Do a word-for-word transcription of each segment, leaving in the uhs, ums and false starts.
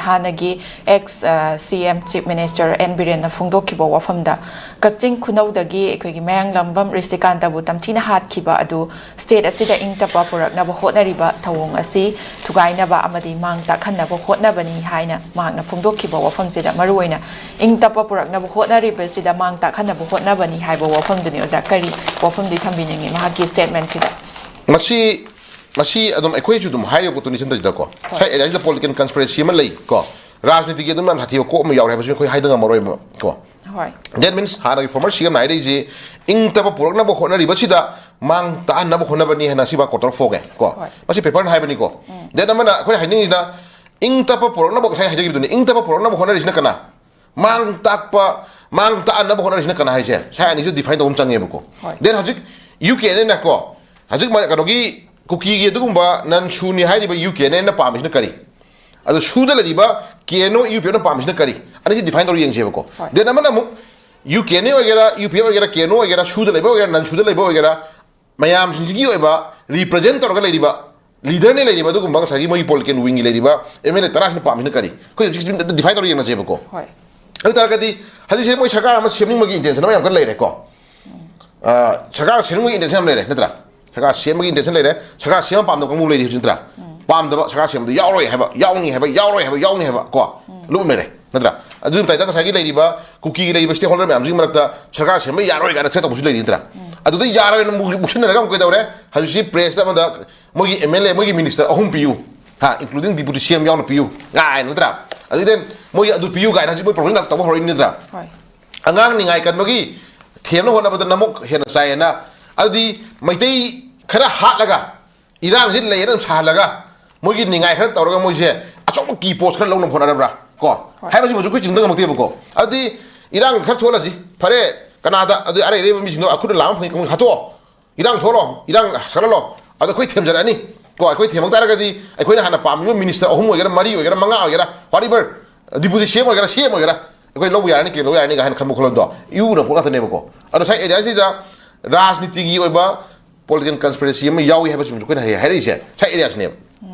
ꯍꯥꯟꯅꯒꯤ ex CM Chief Minister N Birenꯅ ꯐꯣꯡꯗꯣꯛꯈꯤꯕ ꯋꯥꯐꯝꯗ, ꯀꯛꯆꯤꯡ ꯈꯨꯅꯧꯗꯒꯤ ꯑꯩꯈꯣꯏꯒꯤ ꯃꯌꯥꯡꯂꯝꯕꯝ ꯔꯤꯁꯤꯀꯥꯟꯇꯕꯨ ꯇꯝꯊꯤꯅ ꯍꯥꯠꯈꯤꯕ ꯑꯗꯨ state ꯑꯁꯤꯗ ꯏꯪ ꯇꯞꯄ ꯄꯨꯔꯛꯅꯕ ꯍꯣꯠꯅꯔꯤꯕ ꯊꯧꯑꯣꯡ ꯑꯁꯤ ꯊꯨꯒꯥꯏꯅꯕ ꯑꯃꯗꯤ ꯃꯥꯡ ꯇꯥꯛꯍꯟꯅꯕ ꯍꯣꯠꯅꯕꯅꯤ ꯍꯥꯏꯅ ꯃꯍꯥꯛꯅ ꯐꯣꯡꯗꯣꯛꯈꯤꯕ ꯋꯥꯐꯝꯁꯤꯗ, ꯃꯔꯨꯑꯣꯏꯅ ꯏꯪ ꯇꯞꯄ ꯄꯨꯔꯛꯅꯕ ꯍꯣꯠꯅꯔꯤꯕꯁꯤꯗ ꯃꯥꯡ ꯇꯥꯛꯍꯟꯅꯕ ꯍꯣꯠꯅꯕꯅꯤ ꯍꯥꯏꯕ ꯋꯥꯐꯝꯗꯨꯅꯤ꯫ ꯑꯣꯖꯥ, ꯀꯔꯤ ꯋꯥꯐꯝꯗꯤ ꯊꯝꯕꯤꯅꯤꯡꯉꯤ ꯃꯍꯥꯛꯀꯤ statementꯁꯤꯗ? ꯃꯁꯤ ꯃꯁꯤ ꯑꯗꯨꯝ ꯑꯩꯈꯣꯏꯁꯨ ꯑꯗꯨꯝ ꯍꯥꯏꯔꯤꯕ ꯄꯣꯠꯇꯨꯅꯤ ꯁꯤꯗꯩꯁꯤꯗꯀꯣ꯫ ꯉꯁꯥꯏ ꯑꯦꯔꯤꯌꯥꯁꯤꯗ political conspiracy ꯑꯃ ꯂꯩ ꯀꯣ, ꯔꯥꯖꯅꯤꯇꯤꯒꯤ ꯑꯗꯨꯝ ꯌꯥꯝ ꯁꯥꯊꯤꯕ ꯀꯣꯛ ꯑꯃ ꯌꯥꯎꯔꯦ ꯍꯥꯏꯕꯁꯤ ꯑꯩꯈꯣꯏ ꯍꯥꯏꯗ ꯉꯝꯃꯔꯣꯏ ꯑꯃꯨꯛ ꯀꯣ꯫ ꯍꯣꯏ꯫ That means ꯍꯥꯟꯅꯒꯤ former CMꯅ ꯍꯥꯏꯔꯛꯏꯁꯤ ꯏꯪ ꯇꯞꯄ ꯄꯨꯔꯛꯅꯕ ꯍꯣꯠꯅꯔꯤꯕꯁꯤꯗ ꯃꯥꯡ ꯇꯥꯛꯍꯟꯅꯕ ꯍꯣꯠꯅꯕꯅꯤ ꯍꯥꯏꯅ ꯁꯤ ꯃꯥ ꯀꯣꯇꯔ ꯐꯣꯡꯉꯦ ꯀꯣ꯫ ꯍꯣꯏ꯫ ꯃꯁꯤ paperꯅ ꯍꯥꯏꯕꯅꯤꯀꯣ꯫ Then ꯑꯃꯅ ꯑꯩꯈꯣꯏꯅ ꯍꯥꯏꯅꯤꯡꯉꯤꯁꯤꯅ ꯏꯪ ꯇꯞꯄ ꯄꯨꯔꯛꯅꯕ, ꯉꯁꯥꯏ ꯍꯥꯏꯖꯈꯤꯕꯗꯨꯅꯤ, ꯏꯪ ꯇꯞꯄ ꯄꯨꯔꯛꯅꯕ ꯍꯣꯠꯅꯔꯤꯁꯤꯅ ꯀꯅꯥ? ꯃꯥꯡ ꯇꯥꯛꯄ, ꯃꯥꯡ ꯇꯥꯛꯍꯟꯅꯕ ꯍꯣꯠꯅꯔꯤꯁꯤꯅ ꯀꯅꯥ ꯍꯥꯏꯁꯦ? ꯁꯥꯏ ꯑꯅꯤꯁꯤꯗ define ꯇꯧꯕ ꯑꯃ ꯆꯪꯉꯦꯕꯀꯣ꯫ ꯍꯣꯏ꯫ Then ꯍꯧꯖꯤꯛ UKNAꯅ ꯀꯣ, ꯍꯧꯖꯤꯛ ꯃ- ꯀꯩꯅꯣꯒꯤ ꯀꯨꯀꯤꯒꯤ ꯑꯗꯨꯒꯨꯝꯕ non SoO ꯅꯤ ꯍꯥꯏꯔꯤꯕ UKNAꯅ ꯄꯥꯝꯃꯤꯁꯤꯅ ꯀꯔꯤ? ꯑꯗꯨ SoOꯗ ꯂꯩꯔꯤꯕ KNO UPFꯅ ꯄꯥꯝꯃꯤꯁꯤꯅ ꯀꯔꯤ? ꯑꯅꯤꯁꯤ define ꯇꯧꯔ ꯌꯦꯡꯁꯦꯕꯀꯣ꯫ ꯍꯣꯏ꯫ Then ꯑꯃꯅ ꯑꯃꯨꯛ UKNA ꯑꯣꯏꯒꯦꯔꯥ, UPF ꯑꯣꯏꯒꯦꯔꯥ, KNO ꯑꯣꯏꯒꯦꯔꯥ, SoOꯗ ꯂꯩꯕ ꯑꯣꯏꯒꯦꯔꯥ, non SoOꯗ ꯂꯩꯕ ꯑꯣꯏꯒꯦꯔꯥ, ꯃꯌꯥꯝꯁꯤꯡꯁꯤꯒꯤ ꯑꯣꯏꯕ represent ꯇꯧꯔꯒ ꯂꯩꯔꯤꯕ leaderꯅ ꯂꯩꯔꯤꯕ ꯑꯗꯨꯒꯨꯝꯕ ꯉꯁꯥꯏꯒꯤ ꯃꯣꯏꯒꯤ political wingꯒꯤ ꯂꯩꯔꯤꯕ MLA ꯇꯔꯥꯁꯤꯅ ꯄꯥꯝꯃꯤꯁꯤꯅ ꯀꯔꯤ? ꯑꯩꯈꯣꯏ ꯍꯧꯖꯤꯛ define ꯇꯧꯔ ꯌꯦꯡꯅꯁꯦꯕꯀꯣ꯫ ꯍꯣꯏ꯫ ꯑꯗꯨ ꯑꯣꯏꯇꯥꯔꯒꯗꯤ ꯍꯧꯖꯤꯛꯁꯦ ꯃꯣꯏ ꯁꯔꯀꯥꯔ ꯑꯃ ꯁꯦꯝꯅꯤꯡꯕꯒꯤ intention ꯑꯃ ꯌꯥꯝ ꯀꯟꯅ ꯂꯩꯔꯦꯀꯣ꯫ ꯑ, ꯁꯔꯀꯥꯔ ꯁꯦꯝꯅꯤꯡꯕꯒꯤ intention ꯌꯥꯝ ꯂꯩꯔꯦ ꯅꯠꯇ꯭ꯔꯥ? ꯁꯔꯀꯥꯔ ꯁꯦꯝꯕꯒꯤ intention ꯂꯩꯔꯦ, ꯁꯔꯀꯥꯔ ꯁꯦꯝꯕ ꯄꯥꯝꯗꯕ ꯀꯥꯡꯕꯨ ꯂꯩꯔꯤ ꯍꯧꯖꯤꯛ ꯅꯠꯇ꯭ꯔꯥ? ꯄꯥꯝꯗꯕ, ꯁꯔꯀꯥꯔ ꯁꯦꯝꯕꯗ ꯌꯥꯎꯔꯣꯏ ꯍꯥꯏꯕ, ꯌꯥꯎꯅꯤ ꯍꯥꯏꯕ, ꯌꯥꯎꯔꯣꯏ ꯍꯥꯏꯕ, ꯌꯥꯎꯅꯤ ꯍꯥꯏꯕ ꯀꯣ, ꯂꯨꯞ ꯂꯩꯔꯦ ꯅꯠꯇ꯭ꯔꯥ? ꯑꯗꯨ ꯃꯇꯥꯏꯗ ꯉꯁꯥꯏꯒꯤ ꯂꯩꯔꯤꯕ ꯀꯨꯀꯤꯒꯤ ꯂꯩꯔꯤꯕ stakeholder ꯃꯌꯥꯝꯁꯤꯒꯤ ꯃꯔꯛꯇ ꯁꯔꯀꯥꯔ ꯁꯦꯝꯕ ꯌꯥꯔꯣꯏ ꯀꯥꯏꯅ threat ꯇꯧꯕꯁꯨ ꯂꯩꯔꯤ ꯅꯠꯇ꯭ꯔꯥ? ꯑꯗꯨꯗ ꯌꯥꯔꯣꯏꯅ ꯃꯨ- ꯃꯨꯛꯁꯤꯟꯅꯔꯒ ꯑꯃꯨꯛ ꯀꯩꯗꯧꯔꯦ? ꯍꯧꯖꯤꯛꯁꯤ pressꯇ ꯑꯃꯗ ꯃꯣꯏꯒꯤ MLA, ꯃꯣꯏꯒꯤ minister ꯑꯍꯨꯝ ꯄꯤꯌꯨ, ꯍꯥ, including deputy CM ꯌꯥꯎꯅ ꯄꯤꯌꯨ ꯀꯥꯏꯅ ꯅꯠꯇ꯭ꯔꯥ? ꯑꯗꯨꯗꯤ ꯃꯣꯏꯒꯤ ꯑꯗꯨ ꯄꯤꯌꯨ ꯀꯥꯏꯅ ꯍꯧꯖꯤꯛ ꯃꯣꯏ promotion ꯇꯧꯕ ꯍꯧꯔꯛꯏ ꯅꯠꯇ꯭ꯔꯥ? ꯍꯣꯏ꯫ ꯑꯉꯥꯡ ꯅꯤꯡꯉꯥꯏ ꯀꯟꯕꯒꯤ ꯊꯦꯝꯅ ꯍꯣꯠꯅꯕꯗ ꯅꯃꯣꯛ ꯍꯦꯟꯅ ꯆꯥꯏꯌꯦꯅ, ꯑꯗꯨꯗꯤ ꯃꯩꯇꯩ ꯈꯔ ꯍꯥꯠꯂꯒ ꯏꯔꯥꯡꯁꯤ ꯂꯩꯌꯦꯅ ꯑꯗꯨꯝ ꯁꯥꯍꯜꯂꯒ ꯃꯣꯏꯒꯤ ꯅꯤꯡꯉꯥꯏ ꯈꯔ ꯇꯧꯔꯒ ꯃꯣꯏꯁꯦ ꯑꯆꯧꯕ key post ꯈꯔ ꯂꯧꯅꯕ ꯍꯣꯠꯅꯔꯕ꯭ꯔꯥ ꯀꯣ? ꯍꯣꯏ꯫ ꯍꯥꯏꯕꯁꯤꯃꯁꯨ ꯑꯩꯈꯣꯏ ꯆꯤꯡꯅ ꯉꯝꯃꯛꯇꯦꯕꯀꯣ꯫ ꯑꯗꯨꯗꯤ ꯏꯔꯥꯡ ꯈꯔ ꯊꯣꯛꯍꯜꯂꯁꯤ, ꯐꯔꯦ, ꯀꯅꯥꯗ ꯑꯗꯨ ꯑꯔꯩ ꯑꯔꯩꯕ ꯃꯤꯁꯤꯡꯗꯣ ꯑꯩꯈꯣꯏꯅ ꯂꯥꯝꯕ ꯐꯪꯉꯤ ꯀꯥꯡꯕꯨ ꯍꯥꯠꯇꯣꯛꯑꯣ, ꯏꯔꯥꯡ ꯊꯣꯛꯍꯜꯂꯣ, ꯏꯔꯥꯡ ꯁꯥꯒꯠꯍꯜꯂꯣ, ꯑꯗꯣ ꯑꯩꯈꯣꯏ ꯊꯦꯝꯖꯔꯛꯑꯅꯤ ꯀꯣ꯫ ꯑꯩꯈꯣꯏ ꯊꯦꯝꯃꯛ ꯇꯥꯔꯒꯗꯤ ꯑꯩꯈꯣꯏꯅ ꯍꯥꯟꯅ ꯄꯥꯝꯃꯤꯕ minister ꯑꯍꯨꯝ ꯑꯣꯏꯒꯦꯔꯥ, ꯃꯔꯤ ꯑꯣꯏꯒꯦꯔꯥ, ꯃꯉꯥ ꯑꯣꯏꯒꯦꯔꯥ, whatever, deputy CM ꯑꯣꯏꯒꯦꯔꯥ, CM ꯑꯣꯏꯒꯦꯔꯥ, ꯑꯩꯈꯣꯏ ꯂꯧꯕ ꯌꯥꯔꯅꯤ, claim ꯂꯧꯕ ꯌꯥꯔꯅꯤ ꯀꯥꯏꯅ ꯈꯟꯕ ꯈꯣꯠꯍꯟꯗꯣ ꯏꯎꯅ ꯄꯣꯠ ꯉꯥꯛꯇꯅꯦꯕꯀꯣ꯫ ꯑꯗꯣ ꯉꯁꯥꯏ ꯑꯦꯔꯤꯌꯥꯁꯤꯗ ꯔꯥꯖꯅꯤꯇꯤꯒꯤ ꯑꯣꯏꯕ political conspiracy ꯑꯃ ꯌꯥꯎꯏ ꯍꯥꯏꯕꯁꯤꯃꯁꯨ ꯑꯩꯈꯣꯏꯅ ꯍꯌꯦꯡ ꯍꯥꯏꯔꯛꯏꯁꯦ ꯉꯁꯥꯏ ꯑꯦꯔꯤꯌꯥꯁꯤꯅꯦꯕ꯫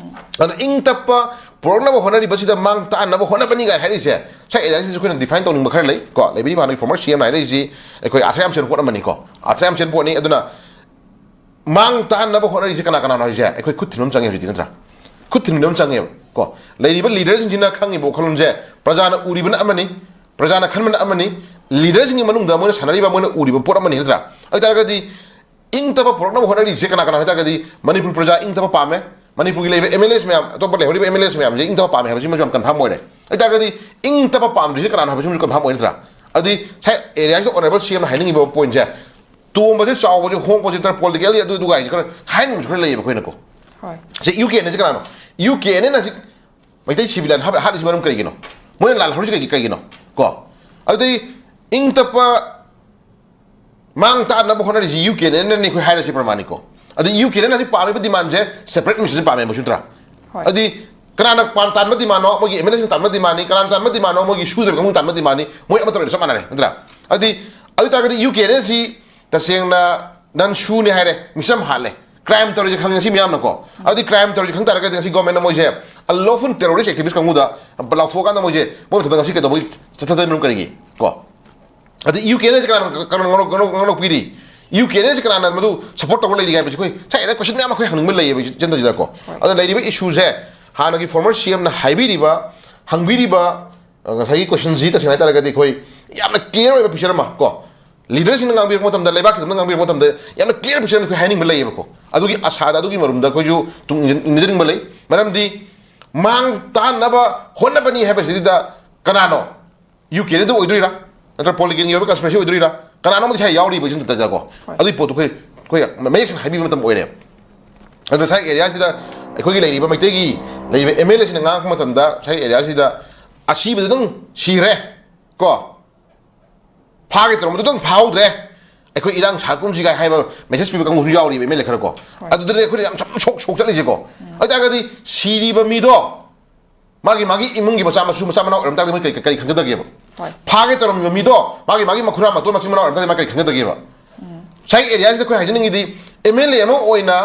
ꯑꯗꯨꯅ ꯏꯪ ꯇꯞꯄ ꯄꯨꯔꯛꯅꯕ ꯍꯣꯠꯅꯔꯤꯕꯁꯤꯗ ꯃꯥꯡ ꯇꯥꯛꯍꯟꯅꯕ ꯍꯣꯠꯅꯕꯅꯤ ꯀꯥꯏꯅ ꯍꯥꯏꯔꯛꯏꯁꯦ, ꯉꯁꯥꯏ ꯑꯦꯔꯤꯌꯥꯁꯤꯗꯁꯨ ꯑꯩꯈꯣꯏꯅ ꯗꯤꯐꯥꯏꯟ ꯇꯧꯅꯤꯡꯕ ꯈꯔ ꯂꯩ ꯀꯣ꯫ ꯂꯩꯕꯤꯔꯤꯕ ꯍꯥꯟꯅꯒꯤ ꯐꯣꯔꯃꯔ ꯁꯤ ꯑꯦꯝꯅ ꯍꯥꯏꯔꯛꯏꯁꯤ ꯑꯩꯈꯣꯏ ꯑꯥꯔꯊ ꯌꯥꯝ ꯆꯦꯟꯕ ꯄꯣꯠ ꯑꯃꯅꯤꯀꯣ, ꯑꯥꯔꯊ ꯌꯥꯝ ꯆꯦꯟꯕ ꯄꯣꯠꯅꯤ꯫ ꯑꯗꯨꯅ ꯃꯥꯡ ꯇꯥꯛꯍꯟꯅꯕ ꯍꯣꯠꯅꯔꯤꯁꯦ ꯀꯅꯥ ꯀꯅꯥꯅꯣ ꯍꯥꯏꯁꯦ ꯑꯩꯈꯣꯏ ꯈꯨꯠ ꯊꯤꯟꯕ ꯑꯃ ꯆꯪꯉꯦ ꯍꯧꯖꯤꯛꯇꯤ, ꯅꯠꯇ꯭ꯔꯥ? ꯈꯨꯠ ꯊꯤꯟꯕ ꯑꯃ ꯆꯪꯉꯦꯕ ꯀꯣ꯫ ꯂꯩꯔꯤꯕ ꯂꯤꯗꯔꯁꯤꯡꯁꯤꯅ ꯈꯪꯉꯤꯕ ꯋꯥꯈꯜꯂꯣꯟꯁꯦ ꯄ꯭ꯔꯖꯥꯅ ꯎꯔꯤꯕꯅ ꯑꯃꯅꯤ, ꯄ꯭ꯔꯖꯥꯅ ꯈꯟꯕꯅ ꯑꯃꯅꯤ, ꯂꯤꯗꯔꯁꯤꯡꯒꯤ ꯃꯅꯨꯡꯗ ꯃꯣꯏꯅ ꯁꯥꯟꯅꯔꯤꯕ, ꯃꯣꯏꯅ ꯎꯔꯤꯕ ꯄꯣꯠ ꯑꯃꯅꯤ, ꯅꯠꯇ꯭ꯔꯥ? ꯑꯗꯨ ꯑꯣꯏꯇꯥꯔꯒꯗꯤ ꯏꯪ ꯇꯞꯄ ꯄꯨꯔꯛꯅꯕ ꯍꯣꯠꯅꯔꯤꯁꯦ ꯀꯅꯥ ꯀꯅꯥꯅꯣ ꯍꯥꯏ ꯇꯥꯔꯒꯗꯤ ꯃꯅꯤꯄꯨꯔ ꯄ꯭ꯔꯖꯥ ꯏꯪ ꯇꯞꯄ ꯄꯥꯝꯃꯦ꯫ ꯃꯅꯤꯄꯨꯔꯒꯤ ꯂꯩꯔꯤꯕ ꯑꯦꯝ ꯑꯦꯜ ꯑꯦꯁ ꯃꯌꯥꯝ, ꯑꯇꯣꯞꯄ ꯂꯩꯍꯧꯔꯤꯕ ꯑꯦꯝ ꯑꯦꯜ ꯑꯦꯁ ꯃꯌꯥꯝꯁꯦ ꯏꯪ ꯇꯞꯄ ꯄꯥꯝꯃꯦ ꯍꯥꯏꯕꯁꯤꯃꯁꯨ ꯌꯥꯝ ꯀꯟꯐꯥꯝ ꯑꯣꯏꯔꯦ꯫ ꯑꯗꯨ ꯑꯣꯏꯇꯥꯔꯒꯗꯤ ꯏꯪ ꯇꯞꯄ ꯄꯥꯝꯗ꯭ꯔꯤꯁꯦ ꯀꯅꯥꯅꯣ ꯍꯥꯏꯕꯁꯤꯃꯁꯨ ꯀꯟꯐꯥꯝ ꯑꯣꯏ, ꯅꯠꯇ꯭ꯔꯥ? ꯑꯗꯨꯗꯤ ꯉꯁꯥꯏ ꯑꯦꯔꯤꯌꯥꯁꯤꯗ ꯑꯣꯅꯔꯦꯕꯜ ꯁꯤ ꯑꯦꯝꯅ ꯍꯥꯏꯅꯤꯡꯉꯤꯕ ꯄꯣꯏꯟꯁꯦ, ꯇꯣꯡꯕꯁꯦ, ꯆꯥꯎꯕꯁꯦ, ꯍꯣꯡꯕꯁꯦ, ꯅꯠꯇ꯭ꯔ ꯄꯣꯂꯤꯇꯤꯀꯦꯜꯂꯤ ꯑꯗꯨ ꯑꯗꯨꯒꯥꯏꯁꯦ ꯈꯔ ꯍꯥꯏꯅꯤꯡꯕꯁꯨ ꯈꯔ ꯂꯩꯌꯦꯕ ꯑꯩꯈꯣꯏꯅꯀꯣ꯫ ꯍꯣꯏ꯫ ꯁꯤ ꯌꯨ ꯀꯦ ꯑꯦꯟ ꯑꯦꯁꯦ ꯀꯅꯥꯅꯣ? ꯌꯨ ꯀꯦ ꯑꯦꯟ ꯑꯦꯅ ꯁꯤ ꯃꯩꯇꯩ ꯁꯤꯕꯤꯂꯤꯌꯟ ꯍꯥꯠ-, ꯍꯥꯠꯂꯤꯁꯤ ꯃꯔꯝ ꯀꯔꯤꯒꯤꯅꯣ? ꯃꯣꯏꯅ ꯂꯥꯜꯍꯧꯔꯤꯁꯤ ꯀꯩꯒꯤ, ꯀꯩꯒꯤꯅꯣ? ꯀꯣ, ꯑꯗꯨꯗꯤ ꯏꯪ ꯇꯞꯄ ꯃꯥꯡ ꯇꯥꯛꯅꯕ ꯍꯣꯠꯅꯔꯤꯁꯤ ꯌꯨ ꯀꯦ ꯑꯦꯟ ꯑꯦꯟꯅꯅꯤ ꯑꯩꯈꯣꯏ ꯍꯥꯏꯔꯁꯤ ꯄ꯭ꯔꯃꯥꯅꯤꯀꯣ꯫ ꯑꯗꯨꯗꯤ ꯌꯨ ꯀꯦ ꯑꯦꯟ ꯑꯦꯟ ꯑꯁꯤ ꯄꯥꯝꯃꯤꯕ ꯗꯤꯃꯥꯟꯁꯦ ꯁꯦꯄꯔꯦꯠ ꯃꯤꯁꯟꯁꯦ ꯄꯥꯝꯃꯦ, ꯃꯁꯨ ꯅꯠꯇ꯭ꯔꯥ? ꯍꯣꯏ꯫ ꯑꯗꯨꯗꯤ ꯀꯅꯥꯅ ꯄꯥꯟ ꯇꯥꯟꯕ ꯗꯤꯃꯥꯟꯅꯣ? ꯃꯣꯏꯒꯤ ꯑꯦꯝ ꯑꯦꯜ ꯑꯦꯁꯤꯡ ꯇꯥꯟꯕ ꯗꯤꯃꯥꯟꯅꯤ꯫ ꯀꯅꯥꯅ ꯇꯥꯟꯕ ꯗꯤꯃꯥꯟꯅꯣ? ꯃꯣꯏꯒꯤ ꯁꯨꯗ꯭ꯔꯕ ꯀꯥꯡꯕꯨ ꯇꯥꯟꯕ ꯗꯤꯃꯥꯟꯅꯤ꯫ ꯃꯣꯏ ꯑꯃꯠꯇ ꯑꯣꯏꯅ ꯆꯞ ꯃꯥꯟꯅꯔꯦ, ꯅꯠꯇ꯭ꯔꯥ? ꯑꯗꯨꯗꯤ ꯑꯗꯨ ꯑꯣꯏꯇꯥꯔꯒꯗꯤ ꯌꯨ ꯀꯦ ꯑꯦꯟ ꯑꯦꯟ ꯑꯁꯤ ꯇꯁꯦꯡꯅ ꯅꯟ ꯁꯨꯅꯤ ꯍꯥꯏꯔꯦ, ꯃꯤꯆꯝ ꯍꯥꯠꯂꯦ, ꯀ꯭ꯔꯥꯏꯝ ꯇꯧꯔꯤꯁꯦ ꯈꯪꯉꯦ ꯁꯤ ꯃꯤꯌꯥꯝꯅꯀꯣ꯫ ꯑꯗꯨꯗꯤ ꯀ꯭ꯔꯥꯏꯝ ꯇꯧꯔꯤꯁꯦ ꯈꯪ ꯇꯥꯔꯒꯗꯤ ꯉꯁꯤ ꯒꯣꯔꯃꯦꯟꯅ ꯃꯣꯏꯁꯦ ꯑꯟꯂꯣꯐꯨꯜ ꯇꯦꯔꯣꯔꯤꯁ ꯑꯦꯛꯇꯤꯚꯤꯁ ꯀꯥꯡꯕꯨꯗ ꯂꯥꯎꯊꯣꯛꯑꯀꯥꯟꯗ ꯃꯣꯏꯁꯦ ꯃꯣꯏ ꯃꯊꯛꯇ ꯉꯁꯤ ꯀꯩꯗꯧꯕꯒꯤ ꯆꯠꯊꯗꯣꯏꯅꯣ ꯀꯔꯤꯒꯤ? ꯀꯣ, ꯑꯗꯩ ꯌꯨ ꯀꯦ ꯑꯦꯟ ꯑꯦꯁꯦ ꯀꯅꯥꯅ, ꯀꯅꯥꯅ ꯉꯥꯡꯂꯣꯛ-, ꯉꯥꯡꯂꯣꯛ-, ꯉꯥꯡꯂꯣꯛꯄꯤꯔꯤ? ꯌꯨ ꯀꯦ ꯑꯦꯟ ꯑꯦꯁꯦ ꯀꯅꯥꯅ ꯃꯗꯨ ꯁꯞꯄꯣꯔꯠ ꯇꯧꯔ ꯂꯩꯔꯤ ꯍꯥꯏꯕꯁꯤ ꯑꯩꯈꯣꯏ ꯉꯁꯥꯏ ꯑꯩꯅ ꯀꯣꯏꯁꯟ ꯃꯌꯥꯝ ꯑꯩꯈꯣꯏ ꯍꯪꯅꯤꯡꯕ ꯂꯩꯌꯦꯕ ꯏꯆꯟꯗꯁꯤꯗꯀꯣ꯫ ꯍꯣꯏ꯫ ꯑꯗꯨꯅ ꯂꯩꯔꯤꯕ ꯏꯁꯨꯁꯦ ꯍꯥꯟꯅꯒꯤ ꯐꯣꯔꯃꯔ ꯁꯤ ꯑꯦꯝꯅ ꯍꯥꯏꯕꯤꯔꯤꯕ, ꯍꯪꯕꯤꯔꯤꯕ, ꯑ, ꯉꯁꯥꯏꯒꯤ ꯀꯣꯏꯁꯟꯁꯤ ꯇꯁꯦꯡꯅ ꯍꯥꯏꯇꯥꯔꯒꯗꯤ ꯑꯩꯈꯣꯏ ꯌꯥꯝꯅ ꯀ꯭ꯂꯤꯌꯥꯔ ꯑꯣꯏꯕ ꯄꯤꯛꯆꯔ ꯑꯃ ꯀꯣ, ꯂꯤꯗꯔꯁꯤꯡꯅ ꯉꯥꯡꯕꯤꯔꯛꯄ ꯃꯇꯝꯗ, ꯂꯩꯕꯥꯛꯀꯤꯗꯃꯛꯇ ꯉꯥꯡꯕꯤꯔꯛꯄ ꯃꯇꯝꯗ ꯌꯥꯝꯅ ꯀ꯭ꯂꯤꯌꯥꯔ ꯄꯤꯛꯆꯔ ꯑꯃ ꯑꯩꯈꯣꯏ ꯍꯥꯏꯅꯤꯡꯕ ꯂꯩꯌꯦꯕꯀꯣ꯫ ꯑꯗꯨꯒꯤ ꯑꯁꯥꯗ, ꯑꯗꯨꯒꯤ ꯃꯔꯨꯝꯗ ꯑꯩꯈꯣꯏꯁꯨ ꯇꯨꯡ ꯏꯟꯖꯟ-, ꯏꯟꯖꯟꯅꯤꯡꯕ ꯂꯩ꯫ ꯃꯔꯝꯗꯤ ꯃꯥꯡ ꯇꯥꯛꯅꯕ ꯍꯣꯠꯅꯕꯅꯤ ꯍꯥꯏꯕꯁꯤꯗ ꯀꯅꯥꯅꯣ? ꯌꯨ ꯀꯦ ꯑꯦꯟ ꯑꯦꯗꯨ ꯑꯣꯏꯗꯣꯏꯔꯥ? ꯅꯠꯇ꯭ꯔꯒ ꯄꯣꯂꯤꯇꯤꯀꯦꯜꯒꯤ ꯑꯣꯏꯕ ꯀꯟꯁꯄꯤꯔꯦꯁꯤ ꯑꯣꯏꯗꯣꯏꯔꯥ? ꯀꯅꯥꯅꯣꯝꯗꯤ ꯁꯤ ꯌꯥꯎꯔꯤꯕ ꯏꯆꯟꯗꯇꯀꯣ꯫ ꯍꯣꯏ꯫ ꯑꯗꯨꯒꯤ ꯄꯣꯠꯇꯨ ꯑꯩꯈꯣꯏ, ꯑꯩꯈꯣꯏ ꯃꯌꯦꯛ ꯁꯦꯡꯅ ꯍꯥꯏꯕꯤꯕ ꯃꯇꯝ ꯑꯣꯏꯔꯦ꯫ ꯑꯗꯨ ꯉꯁꯥꯏ ꯑꯦꯔꯤꯌꯥꯁꯤꯗ ꯑꯩꯈꯣꯏꯒꯤ ꯂꯩꯔꯤꯕ ꯃꯩꯇꯩꯒꯤ ꯂꯩꯔꯤꯕ ꯑꯦꯝ ꯑꯦꯜ ꯑꯦꯁꯤꯡꯅ ꯉꯥꯡꯉꯛꯄ ꯃꯇꯝꯗ ꯉꯁꯥꯏ ꯑꯦꯔꯤꯌꯥꯁꯤꯗ ꯑꯁꯤꯕꯗꯨꯗꯪ ꯁꯤꯔꯦ ꯀꯣ, ꯐꯥꯒꯦ ꯇꯧꯔꯝꯕꯗꯨꯗꯪ ꯐꯥꯍꯧꯗ꯭ꯔꯦ, ꯑꯩꯈꯣꯏ ꯏꯔꯥꯡ ꯁꯥꯀꯨꯝꯁꯤ ꯀꯥꯏ ꯍꯥꯏꯕ ꯃꯦꯁꯦꯖ ꯄꯤꯕ ꯀꯥꯡꯕꯨꯁꯨ ꯌꯥꯎꯔꯤꯕ ꯑꯦꯝ ꯑꯦꯜ ꯑꯦ ꯈꯔ ꯀꯣ꯫ ꯍꯣꯏ꯫ ꯑꯗꯨꯗꯅꯦ ꯑꯩꯈꯣꯏꯅ ꯌꯥꯝ ꯁꯣꯛ ꯁꯣꯛ ꯆꯠꯂꯤꯁꯦꯀꯣ꯫ ꯑꯗꯨ ꯑꯣꯏꯇꯥꯔꯒꯗꯤ ꯁꯤꯔꯤꯕ ꯃꯤꯗꯣ ꯃꯥꯒꯤ, ꯃꯥꯒꯤ ꯏꯃꯨꯡꯒꯤ ꯃꯆꯥ ꯃꯁꯨ, ꯃꯆꯥ ꯃꯅꯥꯎ ꯑꯣꯏꯔꯝ ꯇꯥꯔꯒꯗꯤ ꯃꯣꯏ ꯀꯔꯤ, ꯀꯔꯤ ꯈꯟꯒꯗꯒꯦꯕ? ꯍꯣꯏ꯫ ꯐꯥꯒꯦ ꯇꯧꯔꯝꯃꯤꯕ ꯃꯤꯗꯣ ꯃꯥꯒꯤ, ꯃꯥꯒꯤ ꯃꯈꯨꯔꯥ ꯃꯇꯣꯟ ꯃꯆꯤꯟ ꯃꯅꯥꯎ ꯑꯣꯏꯔꯝ ꯇꯥꯔꯒꯗꯤ ꯃꯥ ꯀꯔꯤ ꯈꯟꯒꯗꯒꯦꯕ? ꯉꯁꯥꯏ ꯑꯦꯔꯤꯌꯥꯁꯤꯗ ꯑꯩꯈꯣꯏ ꯍꯥꯏꯖꯅꯤꯡꯉꯤꯗꯤ ꯑꯦꯝ ꯑꯦꯜ ꯑꯦ ꯑꯃ ꯑꯣꯏꯅ